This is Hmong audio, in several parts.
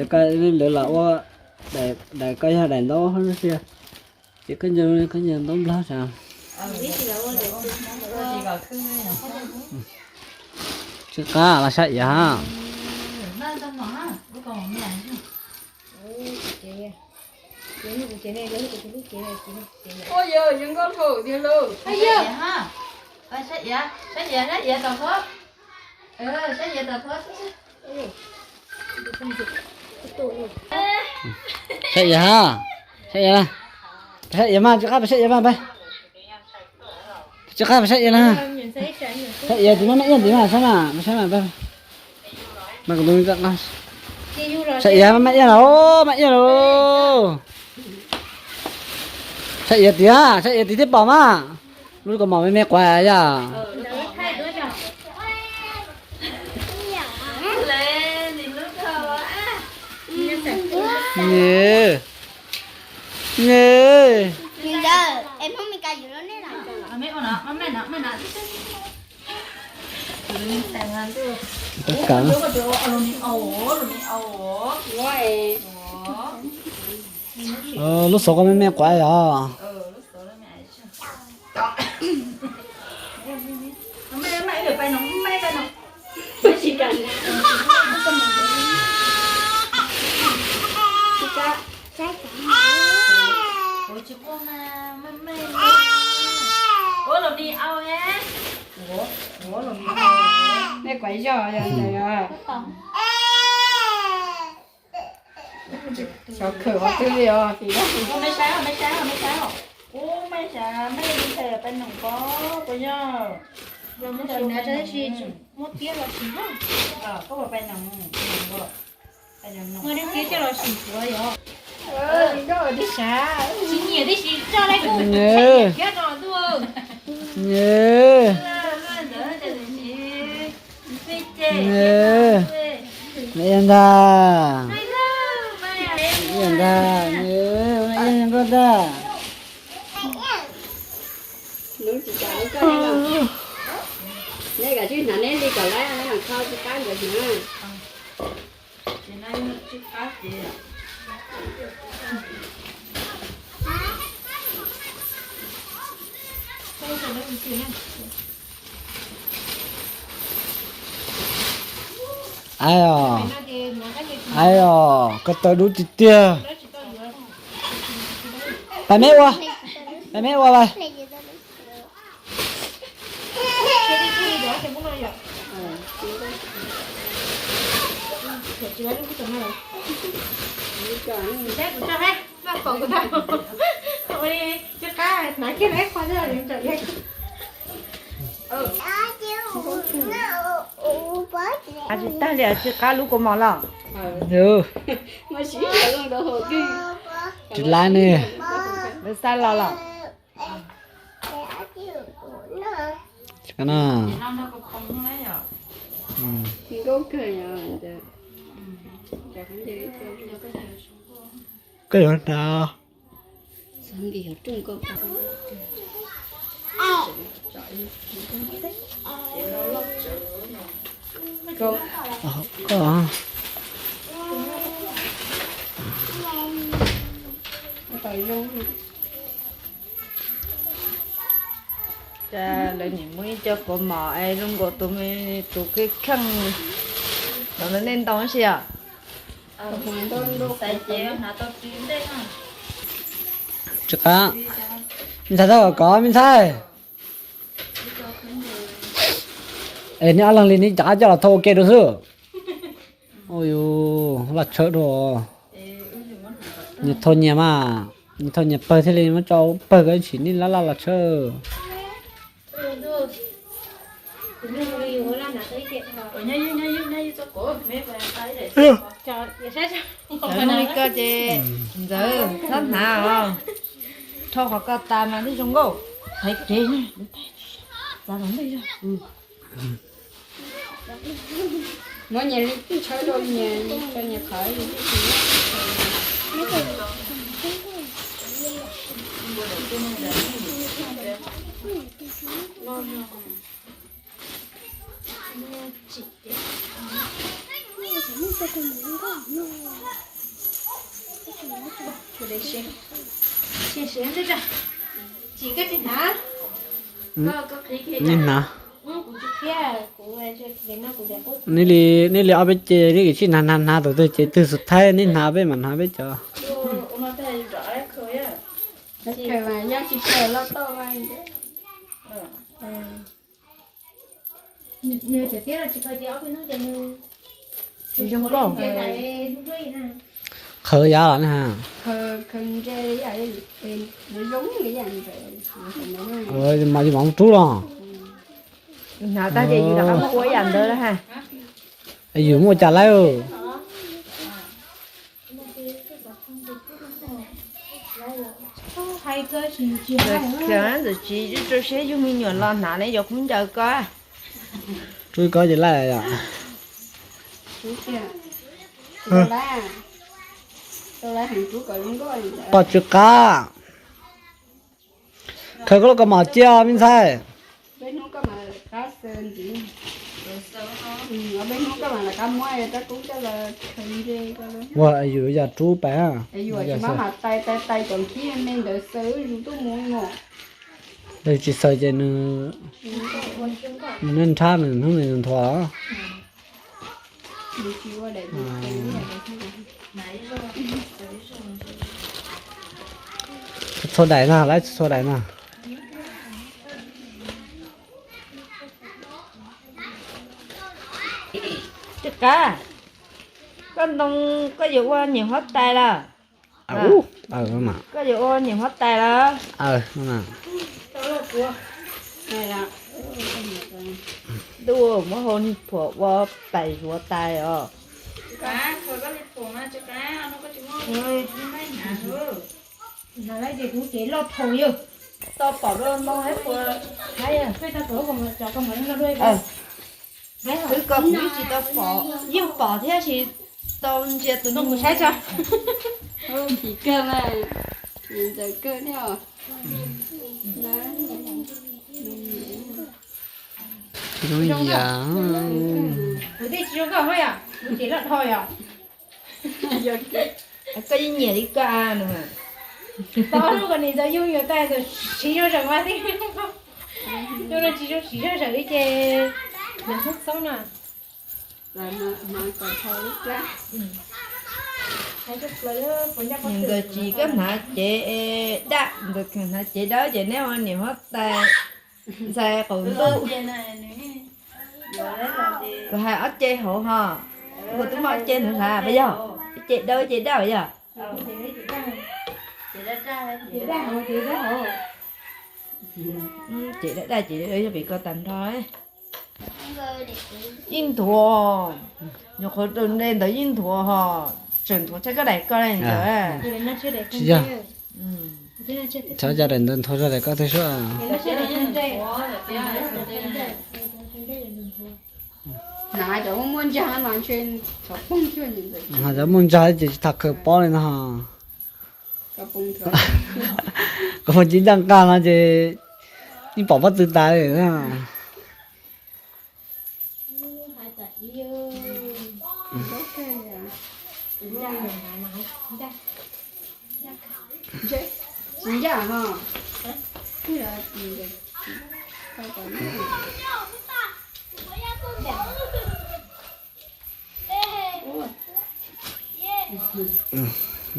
Lawv los ua daim, koj yog daim ntaub hab lub siab, ces koj ncaws, koj ncaws ntaub nplog sav. Tsw qab los saib iav hab. Saib iav hab, saib iav, saib iav mas, tsw qab pab saib iav mas, pab. Tsw qab pab saib iav na. Saib iav tiv maj maj iaj tiv mas saib mas, saib mas, mas kuv tus, saib iav maj maj iaj los, maj iaj los. Saib iav tiv, saib iav tiv thiaj pom mas. Lub kaus mom me me quav yog. Nws, nws. Lub xov ko me me quav yog. Xyov khwv qhov twg li os. Ub, mej xav mej li ntawd pais noom ko puas yog? Muab tiab los sis, koj puas pais noom? Muab tiab coj los sim suav yog. Tsis nyiam tib si tso lawm kuv thiab no ntuj. Me ntag, me ntag, me ntag. Neb kav tsij hnav neb li kom lawv, neb mam kho tsis qab nkawd hnav. Ai os, ai os, ko taw dub tiag tiag. Pab meb ua, pab meb ua pab. Tsis tag li, tsis qab lub kaus mom los. Tsis laib ne. Lawv xa los los. Koj yuav hnav. Cas lawv nim muaj ib co kaus mom es zoo nkaus tus me, tus kheej kheej, los nej ntoo si os. Tsis qab, me ntxhais txhob kom kov me ntxhais. Es neb ob leeg li neb rov qab coj los thauj ua ke dua xwb. Ua yus los tshawb dua. Nyias thauj nyias mas, nyias thauj nyias pawg thiaj li muab tso pawg, koj tsis nij laj laj los tshawb. Koj ces ntxawm txhob hnav os, rho qhov ko tas mas thiaj zoo nkauj. Thaiv kev, txav tom ntej. Muab nyias li tshawb rau nyias, rau nyias qhov. Neb hnav. Neb li, neb li ob peb ce, neb kem sib hnav hnav hnav tus twg ces twg xus thaib neb hnav peb mam hnav peb cov. Qhawv yav los ne ha. Mas yus mam mus rub los. Hnav tag ces yus rov qab muab ua ib yam ntawd ha. Yus muaj cas lawm. Ntxawm tsis rau siab yug me nyuam los hnav ne yuav khaub ncaws ko. Rub ko ces laij yom. Poj tsw qab. Khaws koj lub kaus mom cia me ntxhais. Ua yus yog rub pais. Tsis xaws ces nws, nws nrhab nws hnub nws nthuav. Txhua daim no, lawv txhua daim no. Koj ntoo, koj yuav ua niam huab tais lawm. Koj yuav ua niam huab tais lawm. Ntuj, muab hau niag phuam ua pais zuav tais os. Tau pom lub moo hab puas. Twb ko kuv tsis tau pom, yeej pom thiab tsis tau ntsia tus no kuv saib tso. Phim kawg mas, ntxaws kawg thiab os. Kuv thiaj tsis zoo nkauj hab yom, kuv ces loj dhau yom. Koj yeej nyiam li koj no. Tau lub ko nim ntxaws yooj yim tas ntxaws siv zog zeem mas thiab. Lub no tsis zoo siv zog zeem li ces yog xoob xoob na. Nkawd tsis koj hnav cev daj, nkawd hnav cev dawb ces neb ua niam huab tais ntxhais qaum ntuj. Kuv hais ob ce hauv ho, kuv twb muaj ob ce ntawd hnav puas yog? Ib ce dawb ib ce daj puas yog? Ces daj daj ces yog pem ko tag nrho. Yeej nthuav, nyuam qhuav rau nte ntawd yeej nthuav ho, tseem nthuav tshaj koj daim ko li ntawd. Tsis yog, txhob cov daim ntawd nthuav zog daim ko thiab sub. Cov muaj ntsag ces tsis tas khaws pob li no. Kuv mus ncig ncaj nqaj no ces yeej pom pob tw tas li na. Tsis ncaj ho.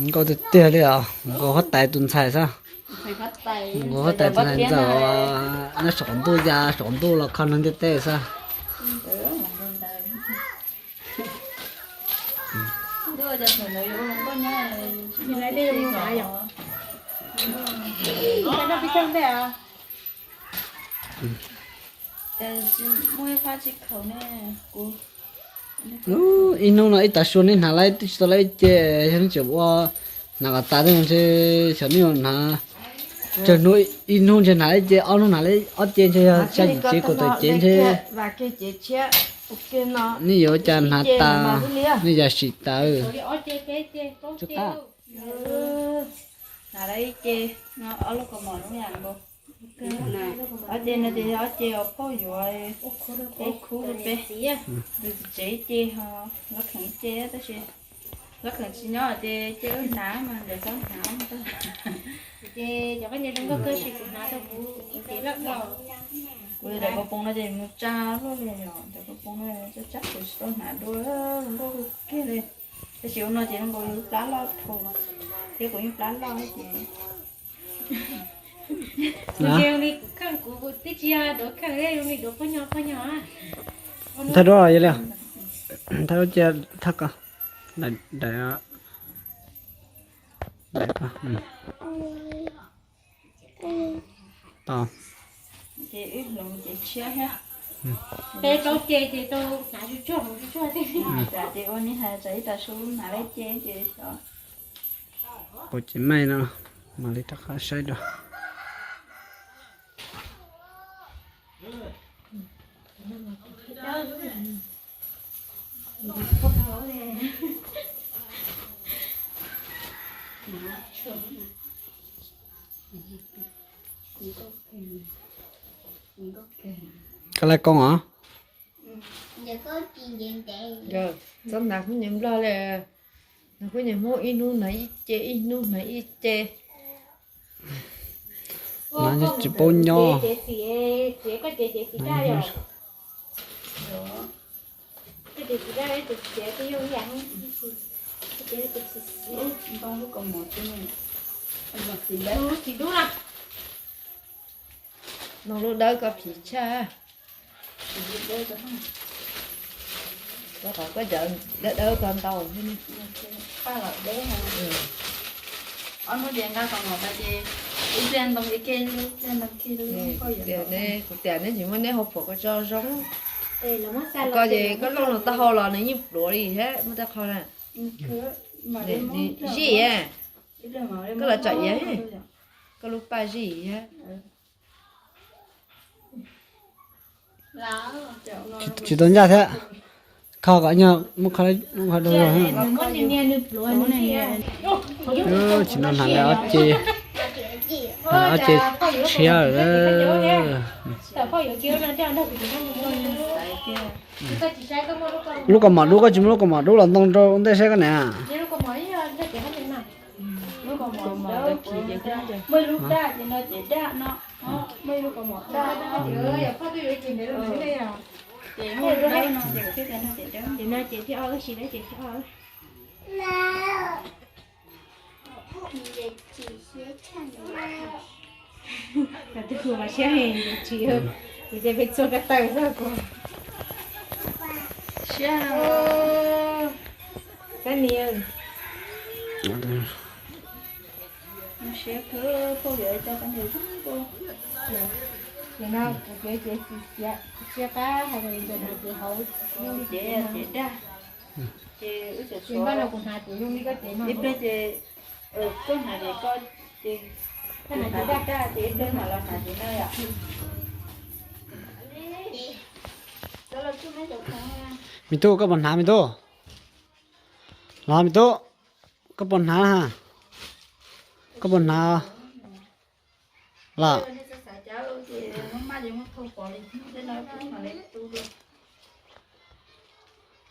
Nkauj tiag tiag li os, nkauj huab tais tus ntxhais xwb. Nkauj huab tais tus ntxhais ntxawm, nyob saum qaum ntuj ya saum qaum ntuj los kho neeg ntiaj teb xwb. Ib hnub no ib tav su neb hnav lawm twb tsis tau lawm ib ce, yog neb tseem ua hnav kom tas tej ntshe xyov neb yuav hnav tsawg hnub, ib hnub ntshe hnav ib ce, ob hnub hnav ob ce ntshe yog xya yim cev kaum tawm cev ntshe neb yuav ua cas hnav tas, neb yam sim tas. Ob ce no ces yog ob ce uas phauj yuav peb khub rau peb. Tus txiv tsev ib ce, Lab Kheem ib ce, tab sis Lab Kheem tsis nyob ces cia wb hnav mas nkawd txhob hnav. Ces cov koj niag zoo nkauj kawg sim kuv hnav rau kuv ib ce loj loj. Kuv daim pos poos no ces mus tsa luaj li yom, daim pos poos no tsab tsab kuv tsis tau hnav dua, zoo nkauj kawg kiag li. Tab sis ua no ces zoo nkaus li plab loj dhau, thiab kuv yeej plab loj ces Kuv tsis yog li kuv kheej, kuv twb tsis yog duav kheej, zoo li duav poj nyo poj nyo. Thaj duab yog li, thaj duab cia thaj ko, daim, daim ko. Ces wb hloov ces tshiab thiab. Peb plaub ce ces tau hnav tsuag tsuag hnav tsuag tsuag thiab. Ces ua li hais tsam ib tsam su hnav lawm ce ces xyov. Pom ces maij no, mam li rov qab saib dua. Koj laj kooj os. Txhob hnav khaub ncaws nplog li, hnav khaub ncaws Hmoob ib hnub hnav ib ce, ib hnub hnav ib ce. Hnav tsis paub nyob. Noj lub dawb koj phim tshaj. Koj qhov koj cov dawb dawb koj ntau thiab ne. Ob hnub ces nqa kom mom tas ces ib pliag ntoo ib ke, ib pliag ntoo khi. Tias ne, kuv tias neb tsis muaj neb hauv phuam koj tso zoo. Koj ces koj looj los taub hau los nws yeej pluav li thiab muaj tej qho na. Nws zij, koj los tsom iav, koj lub paj zij thiab. Tsis tau ncaj thiab. Kho kom nyog muab kho, muab kho dua. Tsis no hnav lawm ob ce, hnav ob ce tshiab lawm. Lub kaus mom dub, koj tsis muab lub kaus mom dub los ntoo rau ntej saib koj niam. Muaj ib lub daj ces no ces daj no, muaj ib lub kaus mom daj. Ces no ces thiaj ob, ces thiaj ob. Tus hu mas siab heev, kuv ces peb txhua ko taw xwb kuv. Siab. Kab niag. Siab kawg, poj yuav coj kab niag zoo nkauj. Ces no kuv piav ces tsis siab, kuv siab qab hais li ntawd no ces hauv yooj li ces daj. Ces wb tseem, ces npaj no kuv hnav ces yooj li koj ces no. Ib pliag ces koj hnav ces koj, ces koj hnav ces daj, ces ib pliag mam los hnav ces no yom. Me tub, koj puas hnav me tub? Los me tub, koj puas hnav? Koj puas hnav? Los.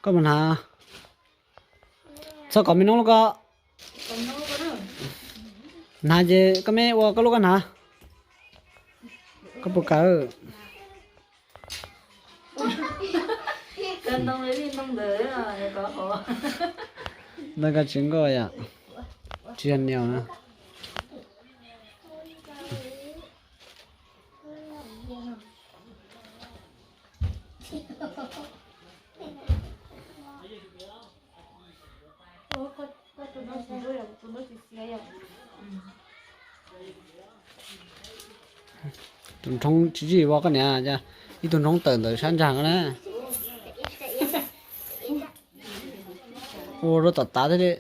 Koj puas hnav? Txhob kom me noob lub ko. Hnav ces koj me ua koj lub koj hnav. Koj puas kawm? Ntawd koj tsis nkauj yom? Tsis yog nias na. Tus nrhoob tsis zij ua koj niam, ib tug nrhoob tawm ntawm sab ntsag ko na. Ua rau tom tav thiab li.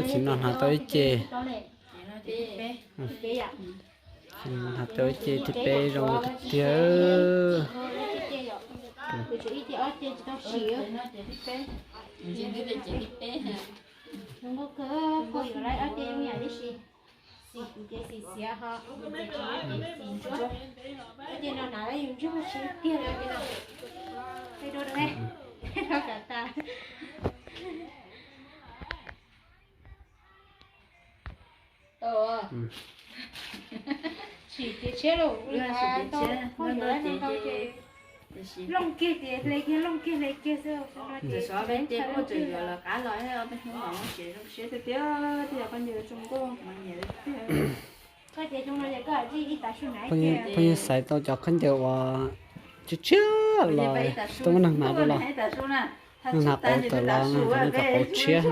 Tsis no hnav tau ib ce. Tsis no hnav tau ib ce thib peb zoo tiag tiag. Kuv tsuas ib ce ob ce tsis tau sim. Zoo nkauj kawg, kuv yuav lawv ob ce me nyuam tib si. Xim ces xim xiav ho, xim ntsuab. Ob ce no hnav yus ntsuag tsis tiag li no. Tej dua dua, rau kav tas. Sim kev tshiab lauj, ntau, poj yuav ntau ces looj kiag ces hle kiag looj kiag hle kiag xwb. Xyov peb ces kuj tseem yuav lawv qab los, peb hnub no siab zoo siab tiag tiag, tej yog poj nyiaj zoo nkauj mas nyiam tiag. Phooj ywg xaiv tau cov khaub ncaws uas tshiab tshiab los tau muab neeg hnav dua los, neeg hnav qauv tawm los, neeg hnav cov qauv tshiab.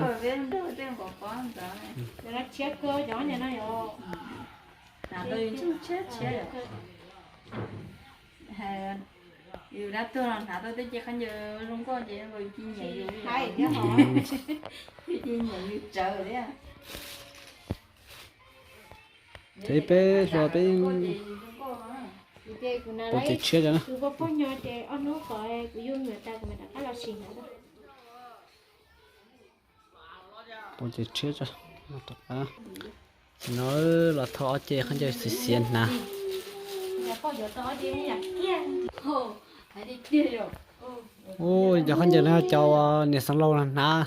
Yus dab tuag los hnav tau tej ce khaub ncaws zoo nkauj ces yus cia nyiam yus, yus cia nyiam yus tsawv thiab. Ces peb hluas peb pom ces tshiab. Tus poj pog nyo ces ob hnub kom kuv yug me nyuam tas kuv mam rov qab los sim hnav. Pom ces tshiab, rov qab. Tam no los thauj ob ce khaub ncaws xiav xiav hnav. Ua cov khaub ncaws no cov uas niam xeev laus los hnav.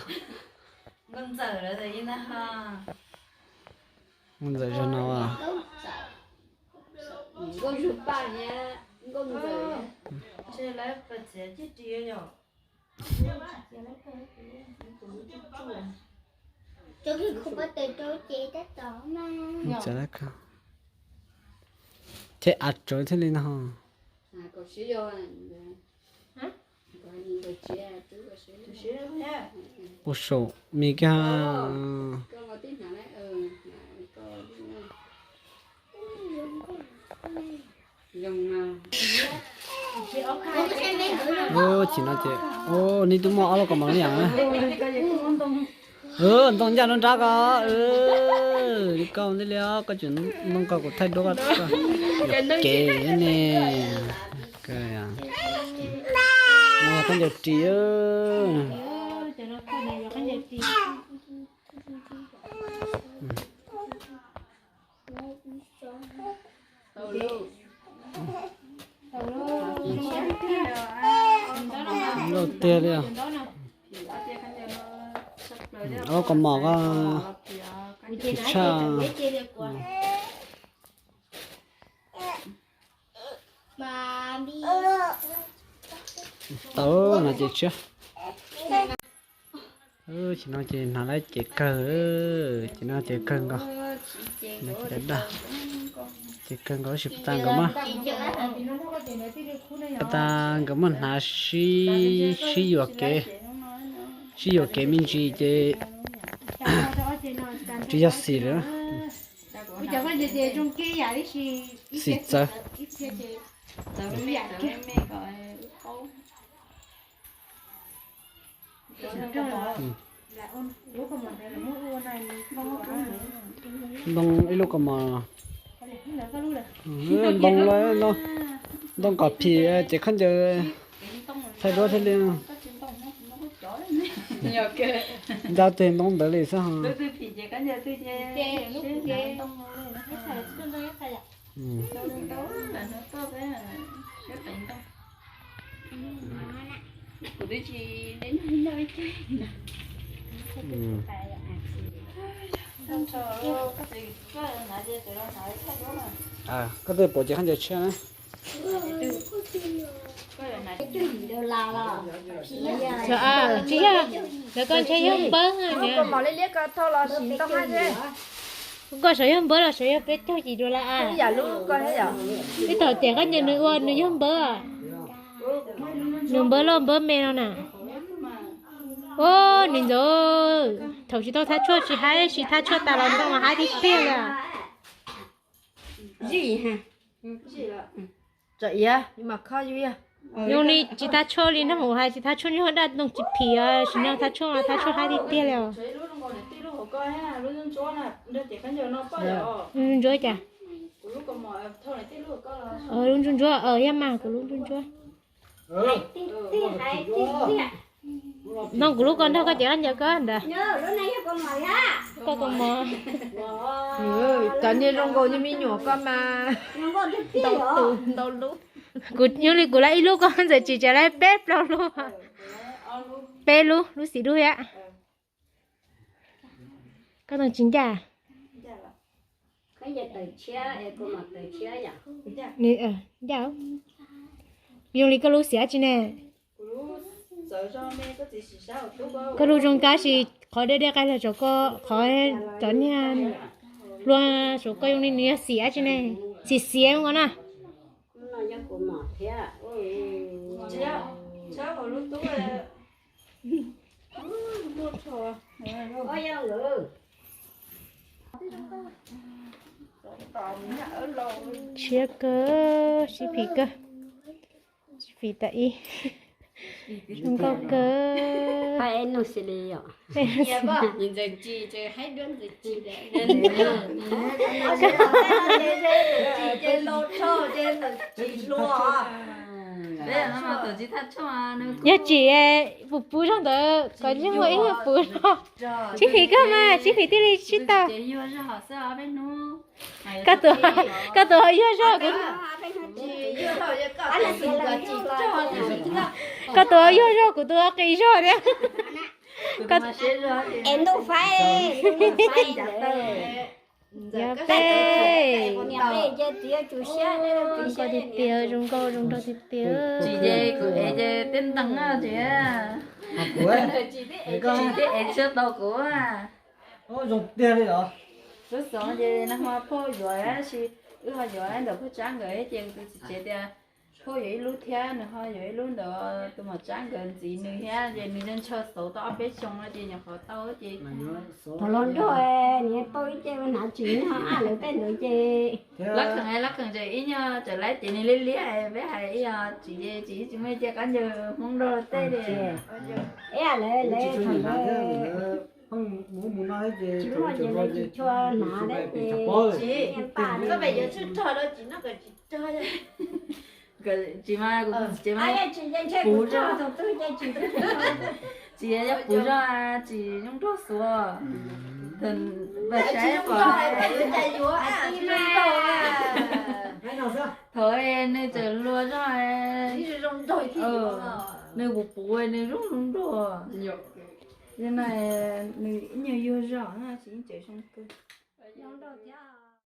Nkauj ntxawm zaum no. Ces av tsawv thiaj li no. Ua saum me kiag. Chim no ces, neb twb muaj ob lub kaus mom li yam na. Ntoo ncaj nruab nrab ko. Li koj ntej li os, koj tseem ntoo ko kuv thaij duab koj. Kev ne. Khaub ncaws ris. Loj tiag li. Ob kaus mom ko tshaj. Tau no ces tshiab. Ces no ces hnav lawm ces kawg, ces no ces kawg nkaus. Daj, ces kawg nkaus tab sis pas tas nkawd muab, pas tas nkawd muab hnav sib, sib yuam kev, sib yuam kev me ntsis ces tsis yog xim lawm. Xim txawv. Ntoo ib lub kaus mom. Ntoo, ntoo kom phim ces khaub ncaws thaij duab thiaj li. Ncaj teg ntoo ntawd li xwb. Koj twb pom ces khaub ncaws tshiab na. Tsis yog, lawv koj ntshai yog npawb na. Koj sav yog npawb los sav yog peb caug yim dollar a. Ib thaum tias koj nyiam nws ua nws yog npawb. Nws npawb loj npawb me no na. Ub, nws ntxov, thaum tsis tau thaj tshuaj tsis haib, tsis thaj tshuaj tas los ntoo mas haib tiag tiag li. Zoo li tsis thaj tshuaj li no hais, tsis thaj tshuaj nyob daj ntoo tsis phim, sim no thaj tshuaj mas thaj tshuaj haib tiag tiag li os. Ntsuab cas? Lub ntsuab ntsuab, yog mas kuv lub ntsuab ntsuab. Noj kuv lub koj nrog koj cev koj ncaws koj ntawd. Koj koj mov. Cov niag zoo nkaus niag me nyuam koj mas ntau tus ntau lub. Kuv nyob li kuv lawv ib lub, koj ntxawm tsis tsev lawv peb plaub lub. Peb lub, lub xim dub thiab. Koj tus tsis ncaj. Ncaj. Zoo li koj lub xim dab tsi ne? Koj lub zoo kab sis qhov deb deb qaij los saum koj, qhov cov niag hlua saum koj zoo li nws yog xim dab tsi ne? Xim xiav ko na. Tshiab kawg, sib phim kawg, sib phim tas ib. Zoo nkauj kawg. Yog tsim puv puv zog ntawd kom yeej muaj ib puv zog. Sib phim kawg mas, sib phim thiaj li sib tau. Koj tus ho yuag zog, koj tus ho yuag zog, kuv tus ho qis zog thiab. Yog peb, zoo nkauj tiag tiag, zoo nkauj zoo nraug tiag tiag. Tsis ces kuv ev ces tej ntees tsis, tsis thiaj ev tshiab tau kuv. Zoo tiag li os. Lub xov ces nag hmo phauj yuav, tab sis wb ho yuav ntawm phauj Tsab nkawd ces kuv tus txiv tsev tias phauj yuav ib lub thiab nws ho yuav ib lub ntawd, tus muam Tsab nkawd ntxiv nws thiab ces nws ntshaw xauv tau ob peb xyoo no ces nyuam qhuav tau ces. Thaum los nrog nws tau ib ce hnav tsis nyob lawv tej ntawd ces. Lab kheem, lab kheem ces ib nyuag tseem laib ces nws liab liab, peb hais ib yam tsis, tsis, tsis muaj ib ce qab ncaws Hmoob nrog tej li. Ib yam lawv, lawv thaum ntawd tsis muaj ces lawv tsis tshua hnav thiab ces. Tsis, koj pem yuav tshuaj rog los tsis noj kom tsis rog. Tsis mas, tsis mas puv zog, tsis yog puv zog tsis zoo nraug xuav. Saib pom, thaum nws tseem hluas zog, nws puv puv nws zoo zoo nraug. Yog no nws ib nyuag yuag zog no tsis tseem zoo kawg.